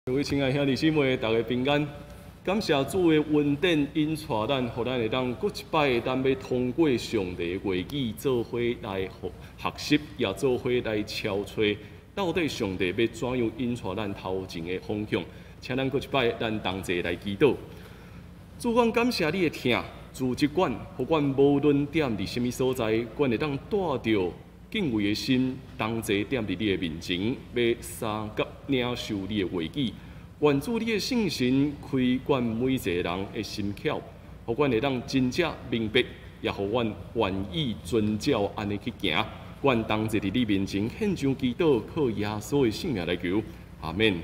各位親愛兄弟姊妹，大家平安。感謝主的恩典，引帶咱，予咱會當閣一擺，咱欲通過上帝的話語，做伙來學學習，也做伙來敲揣，到底上帝欲怎樣引帶咱頭前的方向？請咱閣一擺，咱同齊來祈禱。主，阮感謝你的疼，主這管，予阮無論踮佇啥物所在，阮會當帶著敬畏的心，同齊踮佇你的面前，欲相佮領受你的話語。願主你的聖神開阮每一個人的心竅，予阮會當真正明白，也予阮願意遵照按呢去行。阮同齊佇你面前獻上祈禱，靠耶穌的聖名來求，阿們。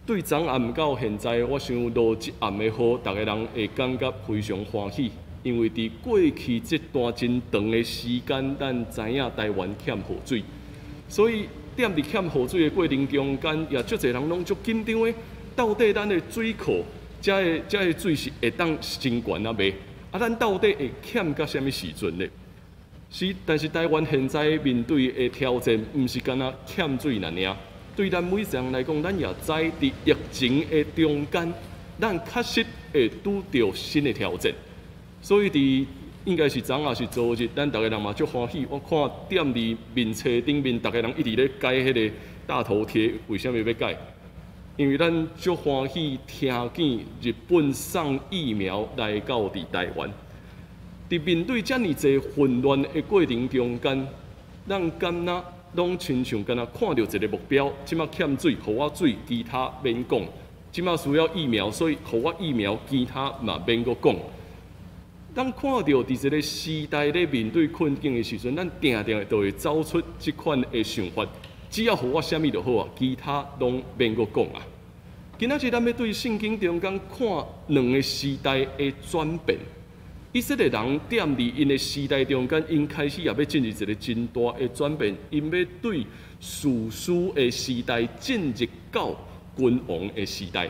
對昨暗到現在，我想落一暗的雨，逐个人會感覺非常歡喜，因為佇過去這段真長的時間，咱知影台灣欠雨水，所以踮佇欠雨水的過程中間，也足濟人攏足緊張的。到底咱的水庫，這个水是會當真懸抑未？啊，咱到底會欠到啥物時陣呢？是，但是台灣現在面對的挑戰，毋是干焦欠水爾爾。對咱每一個人來講，咱也知佇疫情的中間，咱確實會拄著新的挑戰。所以佇應該是昨抑是昨日，咱逐个人嘛足歡喜。我看踮佇面冊頂面，逐个人一直咧改彼个大頭貼，為啥物欲改？因為咱足歡喜聽見日本送疫苗來到佇台灣。佇面對遮爾濟混亂的過程中間，咱敢若攏親像敢若看著一个目標，這馬欠水，予我水，其他免講。這馬需要疫苗，所以予我疫苗，其他嘛免閣講。咱看著佇這个時代咧面對困境的時陣，咱定定就會走出這款的想法。只要予我啥物就好啊，其他攏免閣講啊。今仔日咱欲對聖經中間看兩个時代的轉變。以色列人踮佇𪜶的時代中間，𪜶開始也欲進入一个真大的轉變，𪜶欲對士師的時代進入到君王的時代。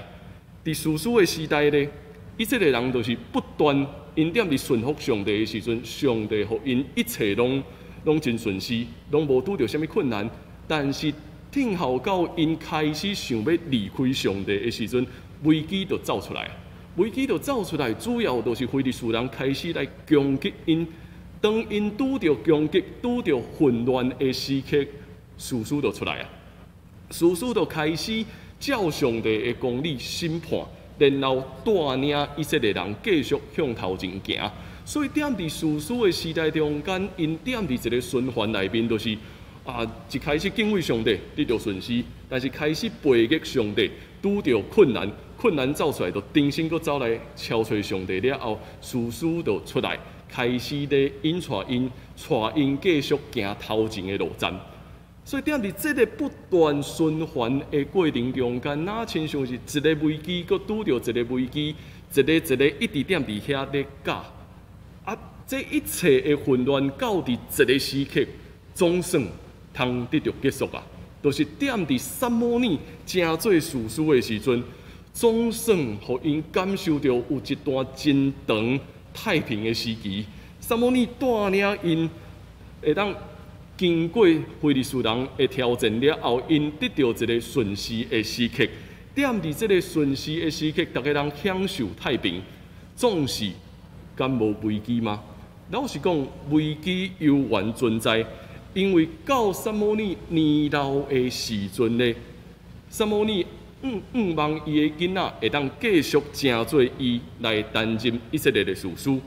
佇士師的時代咧，以色列人就是不斷𪜶踮佇順服上帝的時陣，上帝予𪜶一切攏攏真順遂，攏無拄著啥物困難。但是聽候到𪜶開始想欲離開上帝的時陣，危機就走出來。危機就走出來，主要就是非利士人開始來攻擊𪜶。當𪜶拄著攻擊、拄著混亂的時刻，士師就出來啊！士師就開始照上帝的公理審判，然後帶領以色列人繼續向頭前行。所以踮佇士師的時代中間，𪜶踮佇一个循環內面，就是啊，一開始敬畏上帝，得著順遂；但是開始背逆上帝，拄著困難，困難走出來，就重新閣走來敲揣上帝了後，士師就出來，開始咧引帶𪜶，帶𪜶繼續行頭前的路程。所以踮佇這个不斷循環的過程中間，若親像是一个危機，閣拄著一个危機，一个一个一直踮佇遐咧教。啊，這一切的混亂到佇一个時刻，總算通得著結束啊！就是踮佇撒母耳成做士師的時陣，總算予𪜶感受著有一段真長太平的時期。撒母耳帶領𪜶會當經過非利士人的挑戰了後，𪜶得著一个順遂的時刻。踮佇這个順遂的時刻，逐个人享受太平，總是敢無危機嗎？老實講，危機猶原存在，因為到撒母耳年老的時陣呢，撒母耳向望伊的囡仔會當繼續成做伊來擔任以色列的士師，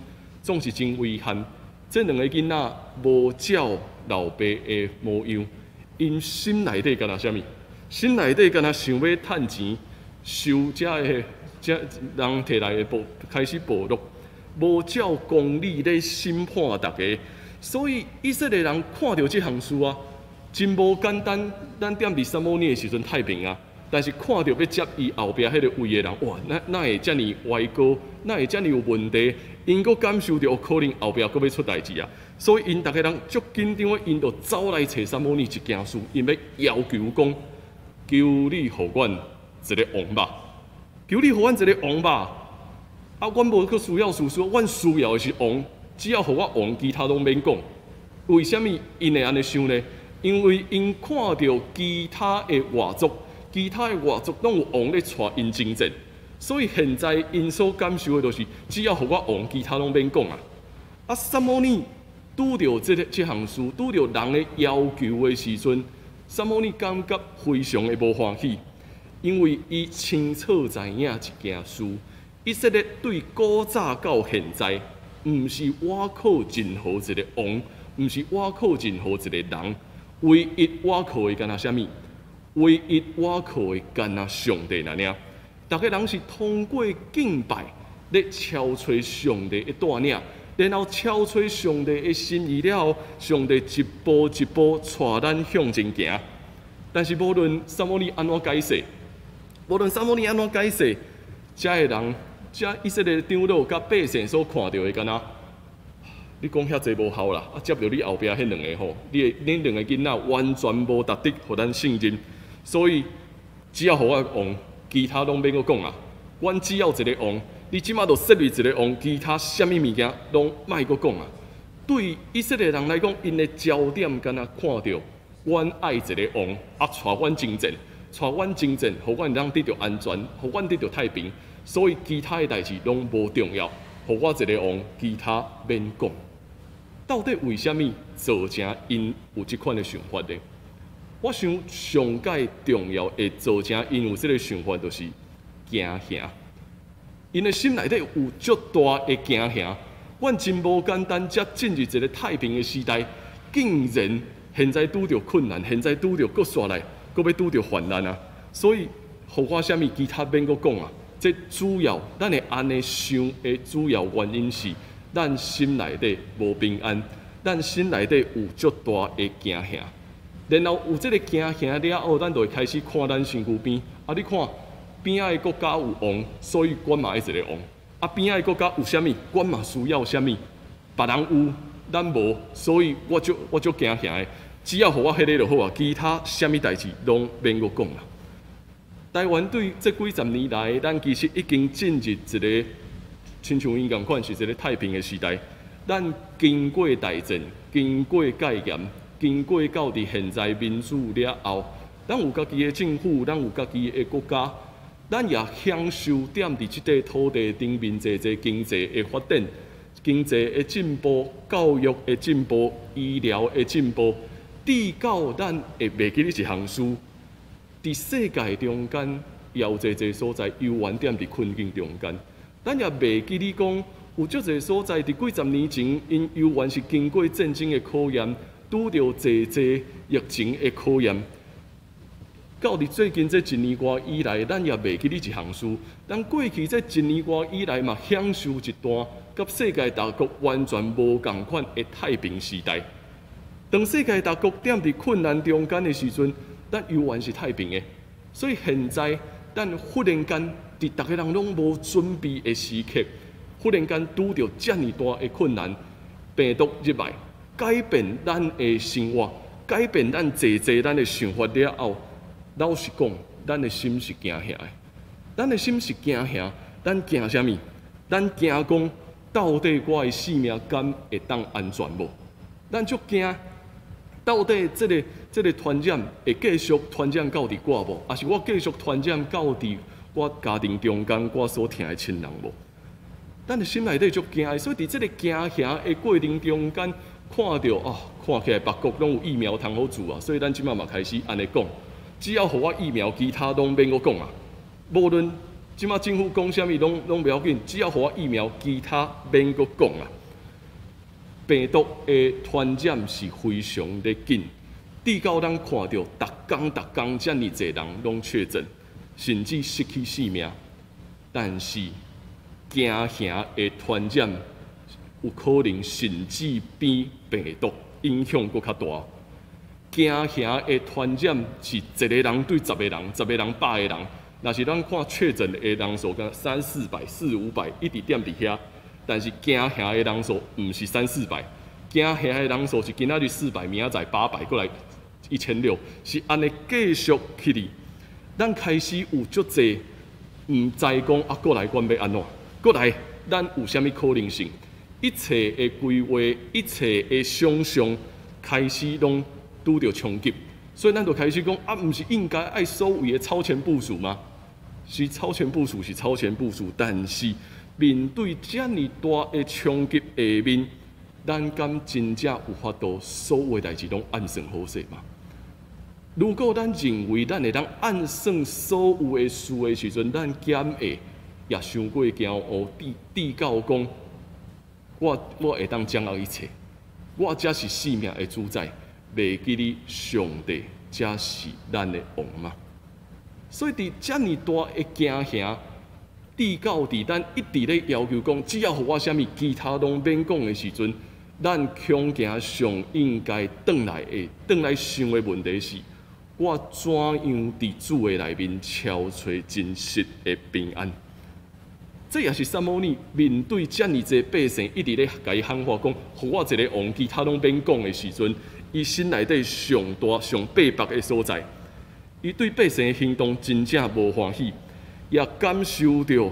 總是真遺憾，這兩个囡仔無照老爸的模樣，𪜶心內底敢若啥物？心內底敢若想欲趁錢，收遮个遮人提來的暴開始暴掠，無照公理咧審判逐家，所以以色列人看著這項事啊，真無簡單。咱踮佇撒母耳的時陣太平啊，但是看著欲接伊後壁彼个位的人，哇，哪會遮爾歪高，哪會遮爾有問題？𪜶閣感受著可能後壁閣欲出代誌啊，所以𪜶逐家人足緊張的，𪜶就走來揣撒母耳一件事，𪜶欲要求講，求你予阮一个王吧，求你予阮一个王吧。啊，阮無閣需要士師，阮需要的是王，只要予我王，其他攏免講。為啥物𪜶會按呢想呢？因為𪜶看著其他的外族，其他的外族攏有王咧帶𪜶征戰，所以現在𪜶所感受的就是，只要予我王，其他攏免講啊。啊，撒母耳拄著這个這項事，拄著人的要求的時陣，撒母耳感覺非常的無歡喜，因為伊清楚知影一件事，以色列對古早到現在，毋是倚靠任何一个王，毋是倚靠任何一个人，唯一倚靠的干焦啥物？唯一倚靠的干焦上帝爾爾。逐个人是通過敬拜咧敲揣上帝的帶領，然後敲揣上帝的心意了後，上帝一步一步帶咱向前行。但是無論撒母耳按怎解釋，無論撒母耳按怎解釋，遮的人，遮以色列長老佮百姓所看著的敢若，你講遐濟無效啦，啊接著你後壁彼兩个吼，你的恁兩个囡仔完全無值得予咱信任，所以只要予我王，其他攏免閣講啊。阮只要一个王，你這馬就設立一个王，其他啥物物件攏莫閣講啊。對以色列人來講，𪜶的焦點敢若看著，阮愛一个王，啊，帶阮征戰，帶阮征戰，予阮通得著安全，予阮得著太平。所以其他的代誌攏無重要，予我一个王，其他免講。到底為啥物造成𪜶有這款的想法呢？我想上蓋重要會造成𪜶有這个想法，就是驚嚇。𪜶的心內底有足大的驚嚇。阮真無簡單，才進入一个太平的時代，竟然現在拄著困難，現在拄著閣煞來，閣欲拄著患難啊！所以，予我啥物其他免閣講啊。這主要，咱會按呢想的主要原因是，咱心內底無平安，咱心內底有足大的驚嚇。然後有這个驚嚇了後，咱就會開始看咱身軀邊。啊，你看邊仔的國家有王，所以阮嘛愛一个王。啊，邊仔的國家有啥物，阮嘛需要啥物。別人有，咱無，所以我足驚嚇的。只要予我彼个就好啊，其他啥物代誌攏免閣講啦。台灣對這幾十年來，咱其實已經進入一个親像𪜶仝款是一个太平的時代。咱經過大戰，經過戒嚴，經過到佇現在民主了後，咱有家己的政府，咱有家己的國家，咱也享受踮佇這塊土地頂面濟濟經濟的發展、經濟的進步、教育的進步、醫療的進步，直到咱會袂記得一項事，佇世界中間，有濟濟所在猶原踮佇困境中間，咱也袂記得講，有足濟所在佇幾十年前，𪜶猶原是經過戰爭的考驗，拄著濟濟疫情的考驗。到佇最近這一年外以來，咱也袂記得一項事。咱過去這一年外以來嘛，享受一段佮世界大國完全無仝款的太平時代。當世界大國踮佇困難中間的時陣，咱猶原是太平的。所以現在，咱忽然間佇逐个人攏無準備的時刻，忽然間拄著遮爾大的困難，病毒入來，改變咱的生活，改變咱濟濟咱的想法了後，老實講，咱的心是驚嚇的。咱的心是驚嚇，咱驚啥物？咱驚講，到底我的性命敢會當安全無？咱足驚，到底這个傳染會繼續傳染到佇我無？抑是我繼續傳染到佇我家庭中間，我所疼的親人無？咱的心內底足驚的，所以佇這个驚嚇的過程中間，看著哦，看起來別國攏有疫苗通好注啊，所以咱這馬嘛開始按呢講，只要予我疫苗，其他攏免閣講啊。無論這馬政府講啥物，攏袂要緊，只要予我疫苗，其他免閣講啊。病毒的傳染是非常的緊，直到咱看著逐工逐工遮爾濟人攏確診，甚至失去性命，但是驚嚇的傳染有可能甚至比病毒影響閣較大。驚嚇的傳染是一个人對十个人，十个人百个人。若是咱看確診的人數，敢三四百、四五百，一直踮佇遐。但是驚嚇的人數毋是三四百，驚嚇的人數是今仔日400，明仔載800，閣來1600，是按呢繼續起去。咱開始有足濟毋知講啊，閣來阮欲按怎？閣來咱有啥物可能性？一切的規劃，一切的想象，開始攏拄著衝擊。所以咱就開始講啊，毋是應該愛所謂的超前部署嗎？是超前部署是超前部署，但是面對遮爾大的衝擊下面，咱敢真正有法度所有代誌攏按算好勢嗎？如果咱認為咱會當按算所有的事的時陣，咱敢會也傷過驕傲，至到講我會當掌握一切，我才是生命的主宰，袂記得上帝才是咱的王嗎？所以佇遮爾大的驚嚇，至到佇咱一直咧要求講，只要予我啥物，其他攏免講的時陣，咱恐驚上應該轉來的、轉來想的問題是：我怎樣佇主的內面超揣真實的平安？這也是撒母耳面對遮爾濟百姓一直咧共伊喊話講，予我一个王，其他攏免講的時陣，伊心內底上大上逼迫的所在，伊對百姓的行動真正無歡喜，也感受著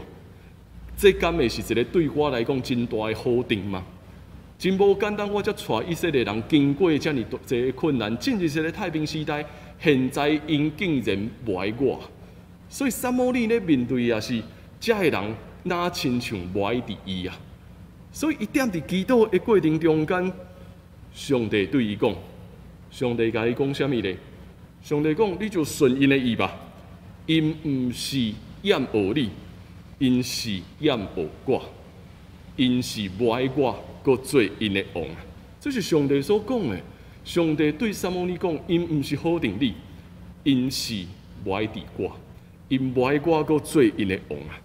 這敢會是一个對我來講真大的否定嗎？真無簡單，我才帶以色列人經過遮爾濟的困難，進入一个太平時代，現在𪜶竟然無愛我，所以撒母耳咧面對也是遮的人，若親像無愛佇伊啊，所以伊踮佇祈禱的過程中間，上帝對伊講，上帝共伊講啥物咧？上帝講，你就順𪜶的意吧，𪜶毋是厭惡你，𪜶是厭惡我，𪜶是無愛我，閣做𪜶的王。這是上帝所講的。上帝對撒母耳講，𪜶毋是否定你，𪜶是無愛佇我，𪜶無愛我閣做𪜶的王啊。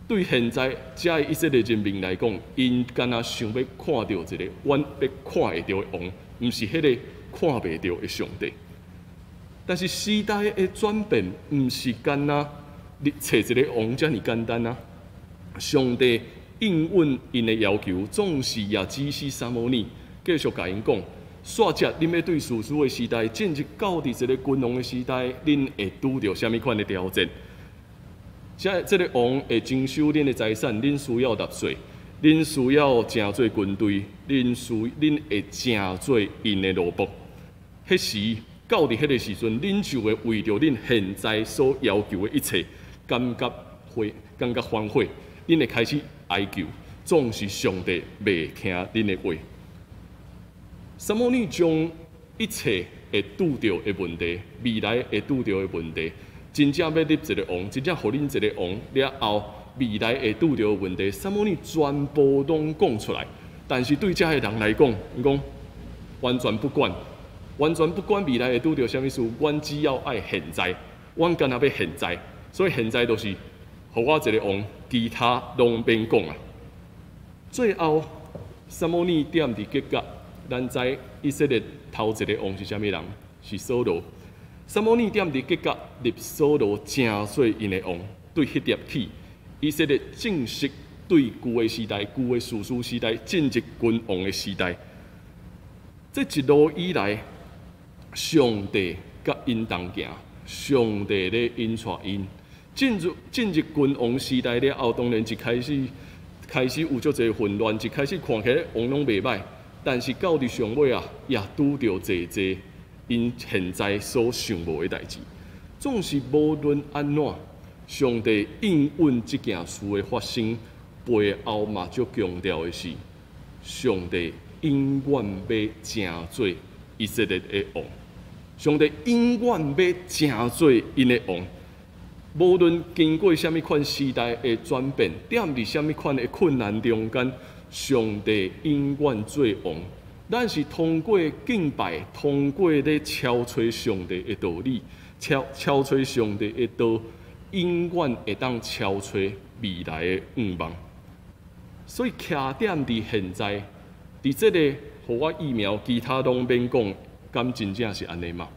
對現在遮的以色列人民來講，𪜶敢若想欲看著一个阮欲看會著的王，毋是彼个看袂著的上帝。但是時代的轉變，毋是干焦你揣一个王遮爾簡單啊！上帝應允𪜶的要求，總是也指示撒母耳繼續共𪜶講：煞節恁欲對士師的時代進入到佇一个君王的時代，恁會拄著啥物款的挑戰？這個王會徵收恁的財產，恁需要納稅，恁需要成做軍隊，恁會成做𪜶的奴僕。彼時到佇彼个時陣，恁就會為著恁現在所要求的一切，感覺悔，感覺反悔，恁會開始哀求，總是上帝袂聽恁的話。撒母耳將一切會拄著的問題，未來會拄著的問題，真正欲立一个王，真正予恁一个王了後，未來會拄著的問題，撒母耳全部攏講出來。但是對遮的人來講，𪜶講完全不管，完全不管未來會拄著啥物事，阮只要愛現在，阮干焦欲現在，所以現在就是予我一个王，其他攏免講啊。最後，撒母耳踮佇吉甲，咱知以色列頭一个王是啥物人？是掃羅。撒母耳踮佇吉甲立掃羅成做𪜶的王，對彼粒起，以色列正式對舊的時代、舊的士師時代進入君王的時代。這一路以來，上帝佮𪜶同行，上帝咧引帶𪜶進入君王時代了後，當然一開始開始有足濟混亂，一開始看起來王攏袂䆀，但是到佇上尾啊，也拄著濟濟𪜶現在所想無的代誌。總是無論按怎，上帝應允這件事的發生，背後嘛足強調的是，上帝永遠欲成做以色列的王。上帝永遠欲成做𪜶的王。無論經過啥物款時代的轉變，踮佇啥物款的困難中間，上帝永遠做王。咱是通過敬拜，通過咧敲揣上帝的道理，敲揣上帝的道，永遠會當敲揣未來的願望。所以，徛點佇現在，佇這个予我疫苗，其他攏免講，敢真正是按呢嗎？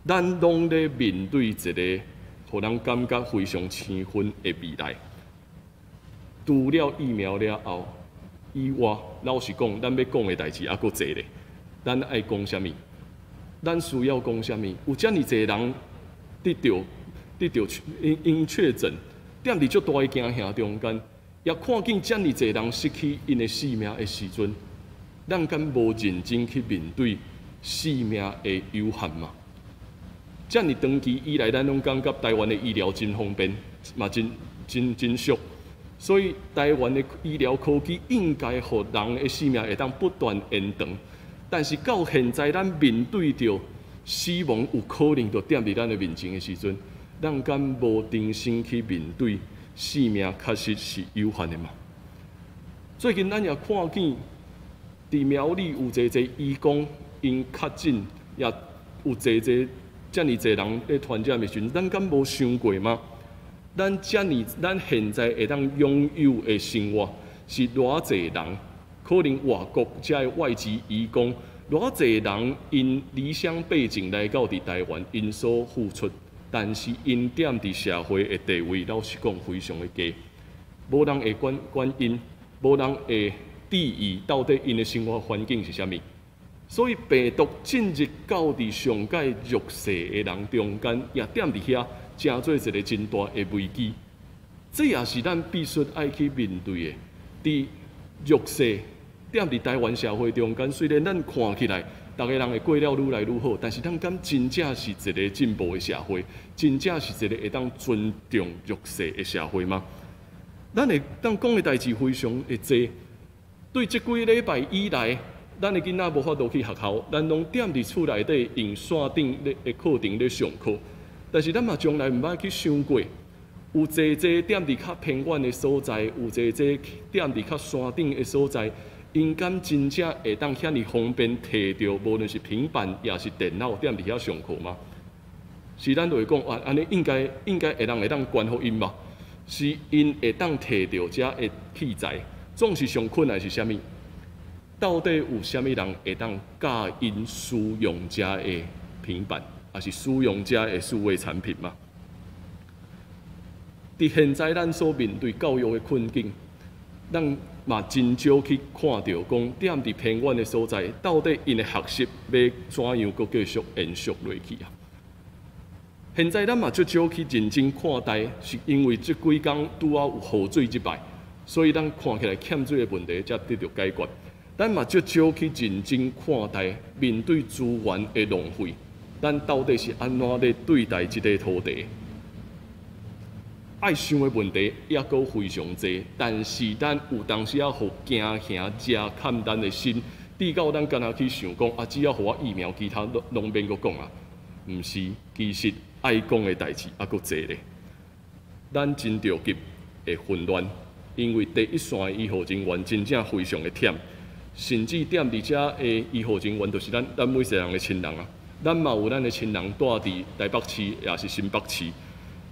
咱攏咧面對一个予人感覺非常生分的未來。除了疫苗了後以外，老實講，咱欲講的代誌猶閣濟咧。咱愛講啥物？咱需要講啥物？有遮爾濟人得著𪜶確診，踮佇足大的驚嚇中間，也看見遮爾濟人失去𪜶的性命的時陣，咱敢無認真去面對生命的有限嗎？遮爾長期以來，咱攏感覺台灣的醫療真方便，嘛真真真俗。所以台灣的醫療科技應該予人的性命會當不斷延長。但是到現在，咱面對著死亡有可能就踮佇咱的面前的時陣，咱敢無重新去面對生命確實是有限的嘛？最近咱也看見佇苗栗有濟濟移工𪜶確診，也有濟濟遮爾濟人咧傳染的時陣，咱敢無想過嗎？咱遮爾，咱現在會當擁有的生活是偌濟人，可能外國遮的外籍移工，偌濟人𪜶離鄉背井來到佇台灣，𪜶所付出，但是𪜶踮佇社會的地位，老實講非常的低，無人會管管𪜶，無人會注意到底𪜶的生活環境是啥物。所以病毒進入到佇上蓋弱勢的人中間，也踮佇遐，成做一個真大的危機。這也是咱必須愛去面對的。佇弱勢踮佇台灣社會中間，雖然咱看起來逐个人會過了愈來愈好，但是咱敢真正是一個進步的社會，真正是一個會當尊重弱勢的社會嗎？咱會當講的代誌非常的濟。對這幾禮拜以來，咱的囡仔無法度去學校，咱攏踮佇厝內底用線頂咧的課程咧上課。但是咱嘛從來毋捌去想過，有濟濟踮佇較偏遠的所在，有濟濟踮佇較山頂的所在，𪜶敢真正會當遐爾方便提著，無論是平板抑是電腦，踮佇遐上課嗎？是咱就會講啊，按呢應該應該會人會當關予𪜶吧？是𪜶會當提著遮的器材，總是上困難是啥物？到底有啥物人會當教𪜶使用遮的平板，抑是使用遮的數位產品嗎？佇現在咱所面對教育的困境，咱嘛真少去看著講，踮佇偏遠的所在，到底𪜶的學習欲怎樣閣繼續延續落去啊？現在咱嘛足少去認真看待，是因為這幾工拄仔有雨水這擺，所以咱看起來欠水的問題才得著解決。咱嘛足少去認真看待面對資源的浪費，咱到底是按怎咧對待這個土地？愛想的問題抑閣非常濟，但是咱有當時仔予驚嚇遮崁咱的心，直到咱干焦去想講啊，只要予我疫苗，其他攏攏免閣講啊。毋是，其實愛講的代誌猶閣濟咧。咱真著急會混亂，因為第一線的醫護人員真正非常的忝，甚至踮佇遮的醫護人員，就是咱咱每一個人的親人啊。咱嘛有咱的親人蹛佇台北市，抑是新北市。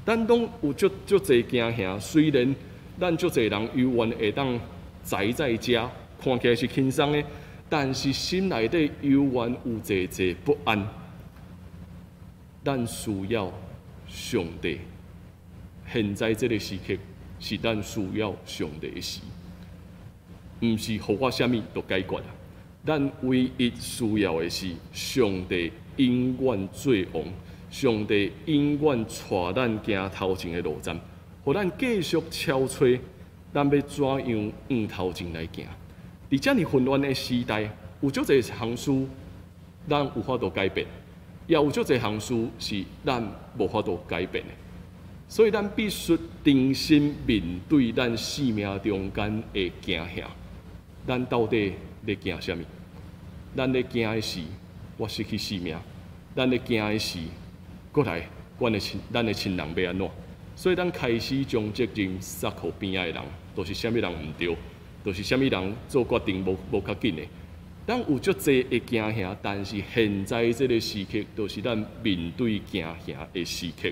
咱攏有足足濟驚嚇，雖然咱足濟人猶原會當宅在家，看起來是輕鬆的，但是心內底猶原有濟濟不安。咱需要上帝，現在這個時刻是咱需要上帝的時，毋是予我啥物就解決啊！咱唯一需要的是上帝永遠做王。上帝永遠帶咱行頭前的路站，予咱繼續敲揣，咱欲怎樣向頭前來行？佇遮爾混亂的時代，有足濟項事咱有法度改變，也有足濟項事是咱無法度改變的。所以，咱必須重新面對咱生命中間的驚嚇。咱到底咧驚啥物？咱咧驚的是我失去性命，咱咧驚的是閣來，阮的親，咱的親人欲按怎？所以咱開始將責任捒予邊仔的人，都是啥物人毋對，都是啥物人做決定無無較緊的。咱有足濟的驚嚇，但是現在這個時刻，就是咱面對驚嚇的時刻。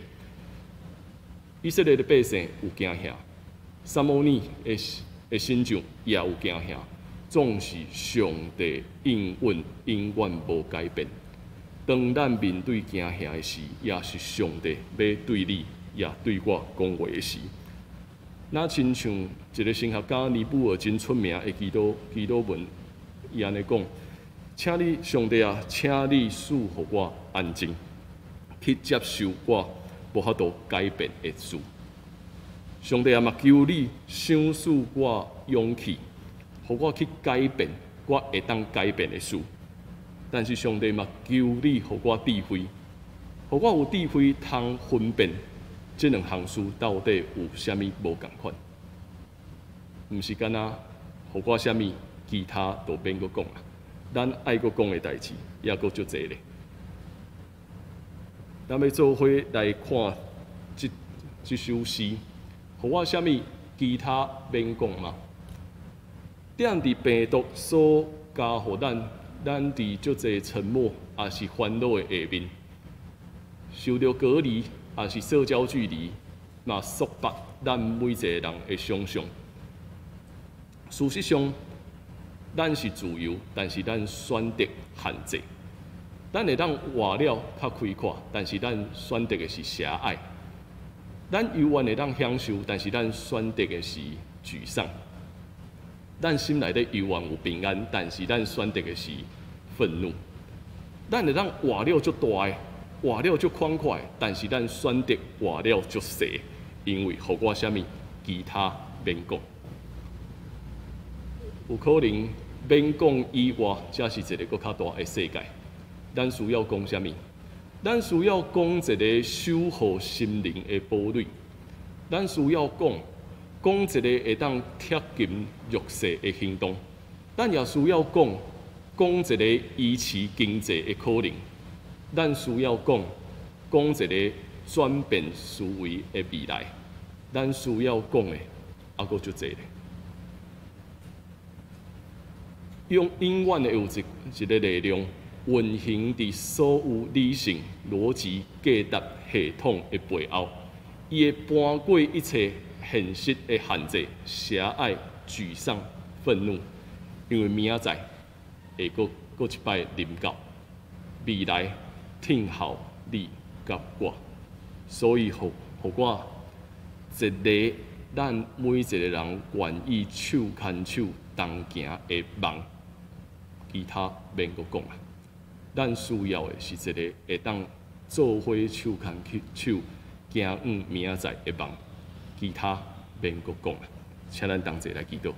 以色列的百姓有驚嚇，撒母耳的的神像也有驚嚇，總是上帝應允永遠無改變。當咱面對驚嚇的時，也是上帝欲對你，也對我講話的時。若親像一個神學家尼布爾真出名的祈禱祈禱文，伊按呢講：請你上帝啊，請你賜予我安靜，去接受我無法度改變的事。上帝啊，嘛求你賞賜我勇氣，予我去改變我會當改變的事。但是上帝嘛，求你予我智慧，予我有智慧通分辨這兩項事到底有啥物無仝款。毋是干焦予我啥物，其他都免閣講啊。咱愛閣講的代誌猶閣足濟咧。咱欲做伙來看這首詩，予我啥物，其他免講嗎？踮佇病毒所加予咱，咱佇足濟沉默抑是煩惱的下面，受著隔離抑是社交距離，嘛束縛咱每一個人的想象。事實上，咱是自由，但是咱選擇限制。咱會當活了較開闊，但是咱選擇的是狹隘。咱猶原會當享受，但是咱選擇的是沮喪。咱心內底猶原有平安，但是咱選擇的是憤怒。咱會當活了足大的，活了足寬闊，但是咱選擇活了足細，因為予我啥物，其他免講。有可能免講以外，才是一個閣較大的世界。咱需要講啥物？咱需要講一个守護心靈的堡壘。咱需要講講一个會當貼近弱勢的行動。咱也需要講講一个維持經濟的可能。咱需要講講一个轉變思維的未來。咱需要講的猶閣足濟咧。永永遠會有一个力量運行佇所有理性、邏輯、價值系統的背後，伊會搬過一切現實的限制、狹隘、沮喪、憤怒，因為明仔載會閣閣一擺臨到，未來聽候你佮我，所以予予我一个咱每一个人願意手牽手同行的夢，其他免閣講啊。咱需要的是一个會當做伙手牽手行往明仔載的夢，其他免閣講啊。請咱同齊來祈禱。